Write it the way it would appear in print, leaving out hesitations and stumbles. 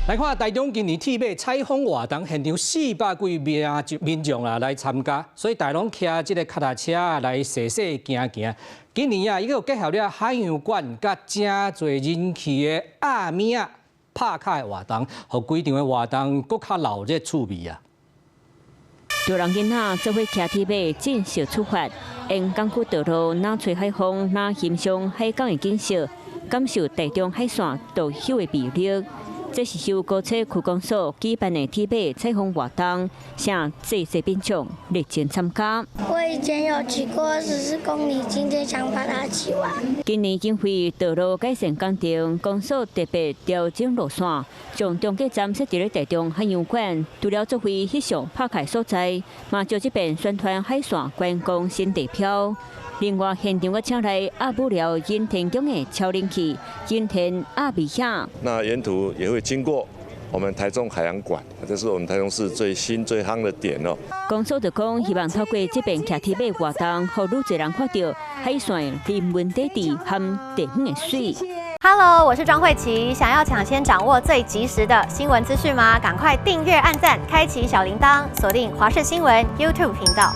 來看台中今年鐵馬采風活動現場400幾名民眾啊來參加，所以大家攏騎這个跤踏車來踅踅行行。今年啊，伊閣結合了海洋館佮誠濟人氣的鴨物仔拍跤的活動，予規場的活動閣較鬧熱趣味啊！大人囡仔做伙騎鐵馬正式出發，沿港區道路，若吹海風，若欣賞海港的景色，感受台中海線獨有的魅力。這是由高鐵區公所舉辦的鐵馬采風活動，誠濟民眾熱情參加。我以前有騎過24公里，今天想把它騎完。今年因為道路改善工程，公所特別調整路線，將中繼站設佇咧台中海洋館，除了作為翕相拍卡所在，嘛藉這遍宣傳海線觀光新地標。另外，現場閣請來鴨母寮尹天宮的超人氣尹天鴨米兄。那沿途也會經過我們台中海洋館，這是我們台中市最新最夯的點哦。公所就講，希望透過這遍騎鐵馬活動，予愈濟人看著海線人文底蘊和地方的媠。 Hello，我是莊慧琪，想要搶先掌握最及時的新聞資訊嗎？趕快訂閱、按讚、開啟小鈴鐺，鎖定華視新聞 YouTube 頻道。